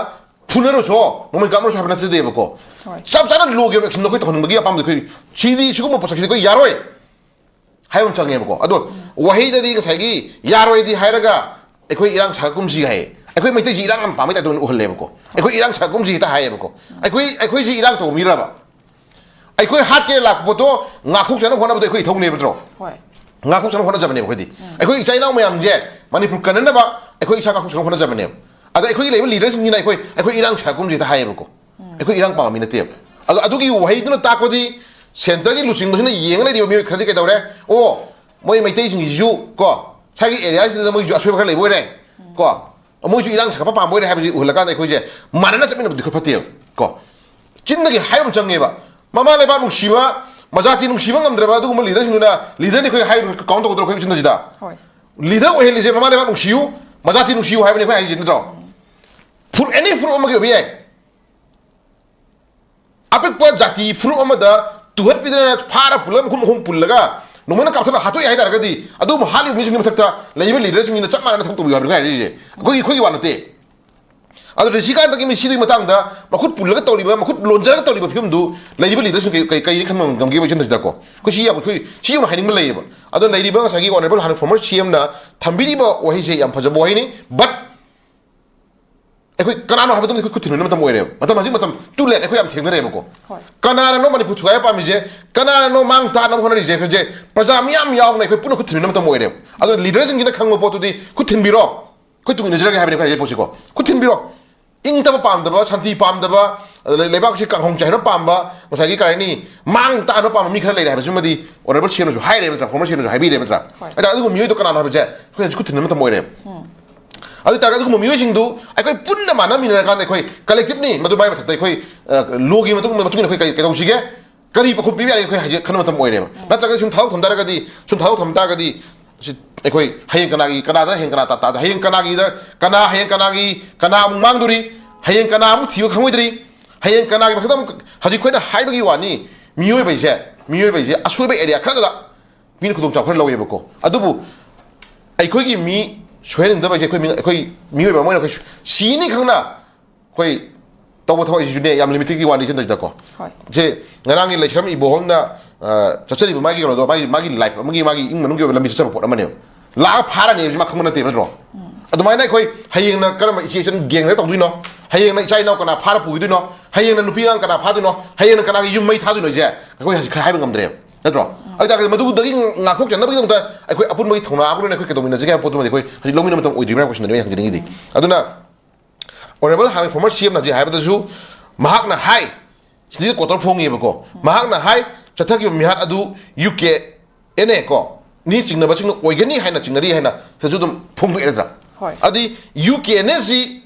ꯐꯨꯅꯔꯨꯁꯣ, ꯅꯣꯡꯃꯩ ꯀꯥꯞꯅꯔꯨꯁꯣ ꯍꯥꯏꯕ ꯅꯠꯆꯗꯦꯕꯀꯣ꯫ ꯆꯞ ꯆꯥꯅ ꯂꯣꯒꯤ ꯑꯣꯏꯕ ꯑꯦꯛꯁꯟꯗꯣ ꯑꯩꯈꯣꯏ ꯇꯧꯍꯟꯅꯤꯡꯕꯒꯤ ꯑꯄꯥꯝꯕꯗꯣ ꯑꯩꯈꯣꯏ, ꯁꯤꯗꯤ, ꯁꯤꯒꯨꯝꯕ ꯄꯣꯠꯁꯛꯁꯤꯗꯤ ꯑꯩꯈꯣꯏ ꯌꯥꯔꯣꯏ ꯍꯥꯏꯕ ꯑꯃ ꯆꯪꯉꯦꯕꯀꯣ꯫ ꯑꯗꯣ ꯋꯥꯍꯩꯗꯗꯤ ꯉꯁꯥꯏꯒꯤ ꯌꯥꯔꯣꯏꯗꯤ ꯍꯥꯏꯔꯒ ꯑꯩꯈꯣꯏ ꯏꯔꯥꯡ ꯁꯥꯒꯠꯀꯨꯝꯁꯤ ꯍꯥꯏ, ꯑꯩꯈꯣꯏ ꯃꯩꯇꯩꯁꯤ ꯏꯔꯥꯡ ꯌꯥꯝ ꯄꯥꯝꯕꯩ ꯇꯥꯏꯞꯇ ꯑꯣꯏꯅ ꯎꯍꯜꯂꯦꯕꯀꯣ꯫ ꯑꯩꯈꯣꯏ ꯏꯔꯥꯡ ꯁꯥꯒꯠꯀꯨꯝꯁꯤ ꯍꯦꯛꯇ ꯍꯥꯏꯌꯦꯕꯀꯣ꯫ ꯑꯩꯈꯣꯏ, ꯑꯩꯈꯣꯏꯁꯤ ꯏꯔꯥꯡ ꯇꯧꯕ ꯃꯤꯔꯕ? ꯑꯩꯈꯣꯏ ꯍꯥꯠꯀꯦ ꯂꯥꯛꯄ ꯄꯣꯠꯇꯣ ꯉꯥꯛꯊꯣꯛꯆꯅꯕ ꯍꯣꯠꯅꯕꯗꯣ ꯑꯩꯈꯣꯏ ꯏꯊꯧꯅꯦꯕ ꯅꯠꯇ꯭ꯔꯣ? ꯍꯣꯏ꯫ ꯉꯥꯛꯊꯣꯛꯆꯅꯕ ꯍꯣꯠꯅꯖꯕꯅꯦꯕ ꯑꯩꯈꯣꯏꯗꯤ꯫ ꯑꯩꯈꯣꯏ ꯏꯆꯥ ꯏꯅꯥꯎ ꯃꯌꯥꯝꯁꯦ ꯃꯅꯤꯄꯨꯔ ꯀꯟꯅꯅꯕ ꯑꯩꯈꯣꯏ ꯏꯁꯥ ꯉꯥꯛꯊꯣꯛꯆꯅꯕ ꯍꯣꯠꯅꯖꯕꯅꯦꯕ꯫ ꯑꯗ ꯑꯩꯈꯣꯏꯒꯤ ꯂꯩꯔꯤꯕ ꯂꯤꯗꯔꯁꯤꯡꯁꯤꯅ ꯑꯩꯈꯣꯏ, ꯑꯩꯈꯣꯏ ꯏꯔꯥꯡ ꯁꯥꯒꯨꯝꯁꯤ ꯍꯦꯛꯇ ꯍꯥꯏꯌꯦꯕꯀꯣ꯫ ꯑꯩꯈꯣꯏ ꯏꯔꯥꯡ ꯄꯥꯝꯕ ꯃꯤ ꯅꯠꯇꯦꯕ꯫ ꯑꯗꯣ ꯑꯗꯨꯒꯤ ꯋꯥꯍꯩꯗꯨꯅ ꯇꯥꯛꯄꯗꯤ ꯁꯦꯟꯇꯔꯒꯤ ꯂꯨꯆꯤꯡꯕꯁꯤꯅ ꯌꯦꯡꯉ ꯂꯩꯔꯤꯕ ꯃꯤꯑꯣꯏ ꯈꯔꯗꯤ ꯀꯩꯗꯧꯔꯦ? ꯑꯣ, ꯃꯣꯏ ꯃꯩꯇꯩꯁꯤꯡꯁꯤꯁꯨ ꯀꯣ, ꯁ꯭ꯋꯥꯏꯒꯤ ꯑꯦꯔꯤꯌꯥꯁꯤꯗ ꯃꯣꯏꯁꯨ ꯑꯁꯣꯏꯕ ꯈꯔ ꯂꯩꯕ ꯑꯣꯏꯔꯦ ꯀꯣ, ꯃꯣꯏꯁꯨ ꯏꯔꯥꯡ ꯁꯥꯒꯠꯄ ꯄꯥꯝꯕ ꯑꯣꯏꯔꯦ ꯍꯥꯏꯕꯁꯤ ꯎꯍꯜꯂꯀꯥꯟꯗ ꯑꯩꯈꯣꯏꯁꯦ ꯃꯥꯟꯅꯅ ꯆꯠꯃꯤꯟꯅꯕꯗꯤ ꯈꯔ ꯐꯠꯇꯦꯕ ꯀꯣ꯫ ꯆꯤꯟꯗꯒꯤ ꯍꯥꯏꯕ ꯑꯃ ꯆꯪꯉꯦꯕ꯫ ꯃꯃꯥ ꯂꯩꯕꯥꯛ ꯅꯨꯡꯁꯤꯕ, ꯃꯖꯥꯇꯤ ꯅꯨꯡꯁꯤꯕ ꯉꯝꯗ꯭ꯔꯕ ꯑꯗꯨꯒꯨꯝꯕ ꯂꯤꯗꯔꯁꯤꯡꯗꯨꯅ ꯂꯤꯗꯔꯅꯤ ꯑꯩꯈꯣꯏ ꯍꯥꯏ ꯀꯥꯎꯟ ꯇꯧꯒꯗ꯭ꯔꯣ ꯑꯩꯈꯣꯏ ꯆꯤꯟꯗꯁꯤꯗ? ꯍꯣꯏ꯫ ꯂꯤꯗꯔ ꯑꯣꯏꯍꯜꯂꯤꯁꯦ ꯃꯃꯥ ꯂꯩꯕꯥꯛ ꯅꯨꯡꯁꯤꯌꯨ, ꯃꯖꯥꯇꯤ ꯅꯨꯡꯁꯤꯌꯨ ꯍꯥꯏꯕꯅꯤ ꯑꯩꯈꯣꯏ ꯍꯥꯏꯔꯤꯁꯦ ꯅꯠꯇ꯭ꯔꯣ? ꯐꯨꯔꯨꯞ, ꯑꯦꯅꯤ ꯐꯨꯔꯨꯞ ꯑꯃꯒꯤ ꯑꯣꯏꯕ ꯌꯥꯏ꯫ ꯑꯄꯤꯛꯄ ꯖꯥꯇꯤ ꯐꯨꯔꯨꯞ ꯑꯃꯗ ꯇꯨꯍꯠꯄꯤꯗꯅ ꯐꯥꯔ ꯄꯨꯜꯂꯒ ꯃꯈꯨꯝ ꯃꯈꯨꯝ ꯄꯨꯜꯂꯒ ꯅꯣꯡꯃꯩꯅ ꯀꯥꯞꯊꯠꯂꯒ ꯍꯥꯠꯇꯣꯛꯑꯦ ꯍꯥꯏ ꯇꯥꯔꯒꯗꯤ ꯑꯗꯨꯒꯨꯝꯕ ꯍꯥꯠꯂꯤꯕ ꯃꯤꯁꯤꯡꯒꯤ ꯃꯊꯛꯇ ꯂꯩꯔꯤꯕ ꯂꯤꯗꯔꯁꯤꯡꯁꯤꯅ ꯆꯞ ꯃꯥꯟꯅꯅ ꯊꯕꯛ ꯇꯧꯕꯤꯌꯨ ꯍꯥꯏꯕꯅꯤ ꯑꯩꯅ ꯍꯥꯏꯔꯤꯁꯦ꯫ ꯑꯩꯈꯣꯏꯒꯤ, ꯑꯩꯈꯣꯏꯒꯤ ꯋꯥ ꯅꯠꯇꯦ꯫ ꯑꯗꯣ ꯔꯤꯁꯤꯀꯥꯟꯇꯒꯤ ꯃꯤ ꯁꯤꯗꯨꯒꯤ ꯃꯇꯥꯡꯗ ꯃꯈꯨꯠ ꯄꯨꯜꯂꯒ ꯇꯧꯔꯤꯕ, ꯃꯈꯨꯠ ꯂꯣꯟꯖꯔꯒ ꯇꯧꯔꯤꯕ ꯐꯤꯕꯝꯗꯨ ꯂꯩꯔꯤꯕ ꯂꯤꯗꯔꯁꯤꯡ ꯀꯩ, ꯀꯩ, ꯀꯩ ꯈꯟꯕ ꯉꯝꯒꯦꯕ ꯏꯆꯟꯗꯁꯤꯗꯀꯣ? ꯑꯩꯈꯣꯏ ꯁꯤ ꯌꯥꯝ, ꯑꯩꯈꯣꯏ ꯁꯤ ꯌꯥꯝ ꯍꯥꯏꯅꯤꯡꯕ ꯂꯩꯌꯦꯕ꯫ ꯑꯗꯣ ꯂꯩꯔꯤꯕ ꯉꯁꯥꯏꯒꯤ ꯑꯣꯅꯔꯦꯕꯜ ꯍꯥꯟꯅ ꯐꯣꯔꯃꯔ ꯁꯤ ꯑꯦꯝꯅ ꯊꯝꯕꯤꯔꯤꯕ ꯋꯥꯍꯩꯁꯦ ꯌꯥꯝ ꯐꯖꯕ ꯋꯥꯍꯩꯅꯤ꯫ But ꯑꯩꯈꯣꯏ ꯀꯅꯥꯅꯣ ꯍꯥꯏꯕꯗꯨꯃꯗꯤ ꯑꯩꯈꯣꯏ ꯈꯨꯠ ꯊꯤꯟꯕ ꯃꯇꯝ ꯑꯣꯏꯔꯦꯕ꯫ ꯃꯇꯝ ꯍꯧꯖꯤꯛ ꯃꯇꯝ too late, ꯑꯩꯈꯣꯏ ꯌꯥꯝ ꯊꯦꯡꯅꯔꯦꯕꯀꯣ꯫ ꯍꯣꯏ꯫ ꯀꯅꯥꯅꯅꯣ ꯃꯅꯤꯄꯨꯔ ꯊꯨꯒꯥꯏꯕ ꯄꯥꯝꯃꯤꯁꯦ? ꯀꯅꯥꯅꯅꯣ ꯃꯥꯡ ꯇꯥꯛꯅꯕ ꯍꯣꯠꯅꯔꯤꯁꯦ? ꯑꯩꯈꯣꯏꯁꯦ ꯄ꯭ꯔꯖꯥ ꯃꯤꯌꯥꯝ ꯌꯥꯎꯅ ꯑꯩꯈꯣꯏ ꯄꯨꯟꯅ ꯈꯨꯠ ꯊꯤꯟꯕ ꯃꯇꯝ ꯑꯣꯏꯔꯦꯕ꯫ ꯑꯗꯨꯅ ꯂꯤꯗꯔꯁꯤꯡꯁꯤꯅ ꯈꯪꯕ ꯄꯣꯠꯇꯨꯗꯤ ꯈꯨꯠ ꯊꯤꯟꯕꯤꯔꯣ, ꯑꯩꯈꯣꯏ ꯇꯨꯡ ꯏꯟꯅꯖꯔꯒꯦ ꯍꯥꯏꯕꯅꯤ ꯑꯩꯈꯣꯏ ꯍꯥꯏꯖꯔꯤꯕ ꯄꯣꯠꯁꯤꯀꯣ꯫ ꯈꯨꯠ ꯊꯤꯟꯕꯤꯔꯣ꯫ ꯏꯪ ꯇꯞꯄ ꯄꯥꯝꯗꯕ, ꯁꯥꯟꯇꯤ ꯄꯥꯝꯗꯕ, ꯑꯗ ꯂꯩ-, ꯂꯩꯕꯥꯛꯁꯤ ꯀꯥꯡꯍꯧ ꯆꯥꯏꯍꯟꯕ ꯄꯥꯝꯕ, ꯉꯁꯥꯏꯒꯤ ꯀꯔꯤ ꯍꯥꯏꯅꯤ, ꯃꯥꯡ ꯇꯥꯛꯍꯟꯕ ꯄꯥꯝꯕ ꯃꯤ ꯈꯔ ꯂꯩꯔꯦ ꯍꯥꯏꯕꯁꯤꯃꯗꯤ ꯑꯣꯅꯔꯦꯕꯜ ꯁꯤ ꯑꯦꯝꯅꯁꯨ ꯍꯥꯏꯔꯦꯕ ꯅꯠꯇ꯭ꯔꯥ, ꯐꯣꯔꯃꯔ ꯁꯤ ꯑꯦꯝꯅꯁꯨ ꯍꯥꯏꯕꯤꯔꯦꯕ ꯅꯠꯇ꯭ꯔꯥ? ꯍꯣꯏ꯫ ꯑꯗ ꯑꯗꯨꯒꯨꯝꯕ ꯃꯤꯑꯣꯏꯗꯣ ꯀꯅꯥꯅꯣ ꯍꯥꯏꯕꯁꯦ ꯑꯩꯈꯣꯏ ꯍꯧꯖꯤꯛ ꯈꯨꯠ ꯊꯤꯟꯕ ꯃꯇꯝ ꯑꯣꯏꯔꯦꯕ꯫ ꯑꯗꯨ ꯑꯣꯏꯇꯥꯔꯒꯗꯤ ꯑꯗꯨꯒꯨꯝꯕ ꯃꯤꯑꯣꯏꯁꯤꯡꯗꯨ ꯑꯩꯈꯣꯏ ꯄꯨꯟꯅ ꯃꯥꯟꯅꯃꯤꯟꯅꯔꯀꯥꯟꯗ ꯑꯩꯈꯣꯏ ꯀꯂꯦꯛꯇꯤꯞꯅꯤ, ꯃꯗꯨ ꯃꯥꯏ ꯃꯊꯛꯇ ꯑꯩꯈꯣꯏ, ꯑ, ꯂꯣꯒꯤ ꯃꯇꯨꯡ, ꯃꯇꯨꯡ ꯏꯟꯅ ꯑꯩꯈꯣꯏ ꯀꯔꯤ, ꯀꯩꯗꯧꯁꯤꯒꯦ? ꯀꯔꯤ ꯄꯥꯎꯈꯨꯝ ꯄꯤꯕ ꯌꯥꯏ ꯑꯩꯈꯣꯏ ꯍꯧꯖꯤꯛ ꯈꯟꯕ ꯃꯇꯝ ꯑꯣꯏꯔꯦꯕ꯫ ꯅꯠꯇ꯭ꯔꯒꯗꯤ ꯁꯨꯝ ꯊꯥꯗꯣꯛ ꯊꯝ ꯇꯥꯔꯒꯗꯤ, ꯁꯨꯝ ꯊꯥꯗꯣꯛ ꯊꯝ ꯇꯥꯔꯒꯗꯤ ꯁꯤ ꯑꯩꯈꯣꯏ ꯍꯌꯦꯡ ꯀꯅꯥꯒꯤ, ꯀꯅꯥꯗ ꯍꯌꯦꯡ ꯀꯅꯥ ꯇꯥ-, ꯇꯥꯗ-, ꯍꯌꯦꯡ ꯀꯅꯥꯒꯤꯗ ꯀꯅꯥ, ꯍꯌꯦꯡ ꯀꯅꯥꯒꯤ, ꯀꯅꯥ ꯑꯃꯨꯛ ꯃꯥꯡꯗꯣꯔꯤ, ꯍꯌꯦꯡ ꯀꯅꯥ ꯑꯃꯨꯛ ꯊꯤꯕ ꯈꯪꯉꯣꯏꯗ꯭ꯔꯤ, ꯍꯌꯦꯡ ꯀꯅꯥꯒꯤ ꯃꯊꯛꯇ ꯑꯃꯨꯛ, ꯍꯧꯖꯤꯛ ꯑꯩꯈꯣꯏꯅ ꯍꯥꯏꯕꯒꯤ ꯋꯥꯅꯤ꯫ ꯃꯤꯑꯣꯏꯕꯁꯦ, ꯃꯤꯑꯣꯏꯕꯁꯦ ꯑꯁꯣꯏꯕ ꯑꯦꯔꯤꯌꯥ ꯈꯔꯗ ꯃꯤꯅ ꯈꯨꯗꯣꯡꯆꯥꯕ ꯈꯔ ꯂꯧꯋꯦꯕꯀꯣ꯫ ꯑꯗꯨꯕꯨ ꯑꯩꯈꯣꯏꯒꯤ ꯃꯤ ꯁꯣꯏꯍꯟꯅꯤꯡꯗꯕ ꯍꯥꯏꯁꯦ ꯑꯩꯈꯣꯏ ꯃꯤ-, ꯑꯩꯈꯣꯏ ꯃꯤꯑꯣꯏꯕ ꯑꯃ ꯑꯣꯏꯅ ꯑꯩꯈꯣꯏ ꯁꯤꯅꯤ ꯈꯪꯅ ꯑꯩꯈꯣꯏ ꯇꯧꯕ ꯊꯕꯛ ꯑꯁꯤꯁꯨꯅꯦ, ꯌꯥꯝ ꯂꯤꯃꯤꯇꯦꯠꯀꯤ ꯋꯥꯅꯤ ꯁꯤꯗꯩꯁꯤꯗꯀꯣ꯫ ꯍꯣꯏ꯫ ꯁꯦ, ꯉꯔꯥꯡꯒꯤ ꯂꯩꯁ꯭ꯔꯝ ꯏꯕꯣꯍꯜꯅ, ꯑ, ꯆꯠꯆꯔꯤꯕ ꯃꯥꯒꯤ ꯀꯩꯅꯣꯗꯣ, ꯃꯥꯒꯤ, ꯃꯥꯒꯤ ꯂꯥꯏꯐ ꯑꯃꯒꯤ, ꯃꯥꯒꯤ ꯏꯃꯨꯡ ꯃꯅꯨꯡꯒꯤ ꯑꯣꯏꯕ ꯂꯝꯕꯤ ꯆꯠꯆꯕ ꯄꯣꯠ ꯑꯃꯅꯦꯕ꯫ ꯂꯥꯛꯑ ꯐꯥꯔꯅꯤ ꯍꯥꯏꯕꯁꯤ ꯃꯥ ꯈꯪꯕ ꯅꯠꯇꯦꯕ, ꯅꯠꯇ꯭ꯔꯣ? ꯑꯗꯨꯃꯥꯏꯅ ꯑꯩꯈꯣꯏ ꯍꯌꯦꯡꯅ ꯀꯔꯝꯕ ꯏꯆꯦ ꯏꯆꯟ ꯒꯦꯡꯗ ꯇꯧꯗꯣꯏꯅꯣ, ꯍꯌꯦꯡꯅ ꯏꯆꯥ ꯏꯅꯥꯎ ꯀꯅꯥ ꯐꯥꯔ ꯄꯨꯈꯤꯗꯣꯏꯅꯣ, ꯍꯌꯦꯡꯅ ꯅꯨꯄꯤ ꯑꯉꯥꯡ ꯀꯅꯥ ꯐꯥꯗꯣꯏꯅꯣ, ꯍꯌꯦꯡꯅ ꯀꯅꯥꯒꯤ ꯌꯨꯝ ꯃꯩ ꯊꯥꯗꯣꯏꯅꯣ ꯍꯥꯏꯁꯦ ꯑꯩꯈꯣꯏ ꯍꯧꯖꯤꯛ ꯍꯥꯏꯕ ꯉꯝꯗ꯭ꯔꯦꯕ, ꯅꯠꯇ꯭ꯔꯣ? ꯑꯗꯨ ꯇꯥꯔꯒꯗꯤ ꯃꯗꯨꯗꯒꯤ ꯉꯥꯛꯊꯣꯛꯆꯅꯕꯒꯤꯗꯃꯛꯇ ꯑꯩꯈꯣꯏ ꯑꯄꯨꯟꯕꯒꯤ ꯊꯧꯅꯥ ꯑꯃ ꯑꯣꯏꯅ ꯑꯩꯈꯣꯏ ꯀꯩꯗꯧꯃꯤꯟꯅꯁꯤꯒꯦ ꯍꯥꯏꯕ ꯄꯣꯠꯇꯨꯃꯗꯤ ꯑꯩꯈꯣꯏ ꯍꯧꯖꯤꯛ ꯂꯧꯃꯤꯟꯅꯕ ꯃꯇꯝ ꯑꯣꯏꯗ꯭ꯔꯤꯕ꯭ꯔꯥ ꯍꯥꯏꯕ ꯀꯣꯏꯁꯟꯗꯨꯅꯤ ꯑꯩꯅ ꯍꯪꯖꯅꯤꯡꯉꯤꯗꯤ꯫ ꯑꯗꯨꯅ ꯑꯣꯅꯔꯦꯕꯜ ꯍꯥꯟꯅ ꯐꯣꯔꯃꯔ ꯁꯤ ꯑꯦꯝꯅ ꯍꯧꯖꯤꯛ ꯍꯥꯏꯕꯗꯁꯨ ꯃꯍꯥꯛꯅ ꯍꯥꯏ, ꯁꯤꯗꯤ ꯀꯣꯇꯔ ꯐꯣꯡꯉꯦꯕꯀꯣ, ꯃꯍꯥꯛꯅ ꯍꯥꯏ, ꯆꯠꯊꯈꯤꯕ ꯃꯤꯍꯥꯠ ꯑꯗꯨ ꯌꯨ ꯀꯦ ꯑꯦꯟ ꯑꯦ ꯀꯣ ꯅꯤ ꯆꯤꯡꯅꯕꯁꯤꯡꯅ ꯑꯣꯏꯒꯅꯤ ꯍꯥꯏꯅ ꯆꯤꯡꯅꯔꯤ ꯍꯥꯏꯅ ꯁꯤꯗꯁꯨ ꯑꯗꯨꯝ ꯐꯣꯡꯗꯣꯛꯑꯦ ꯅꯠꯇ꯭ꯔꯥ? ꯍꯣꯏ꯫ ꯑꯗꯨꯗꯤ ꯌꯨ ꯀꯦ ꯑꯦꯟ ꯑꯦ ꯁꯤ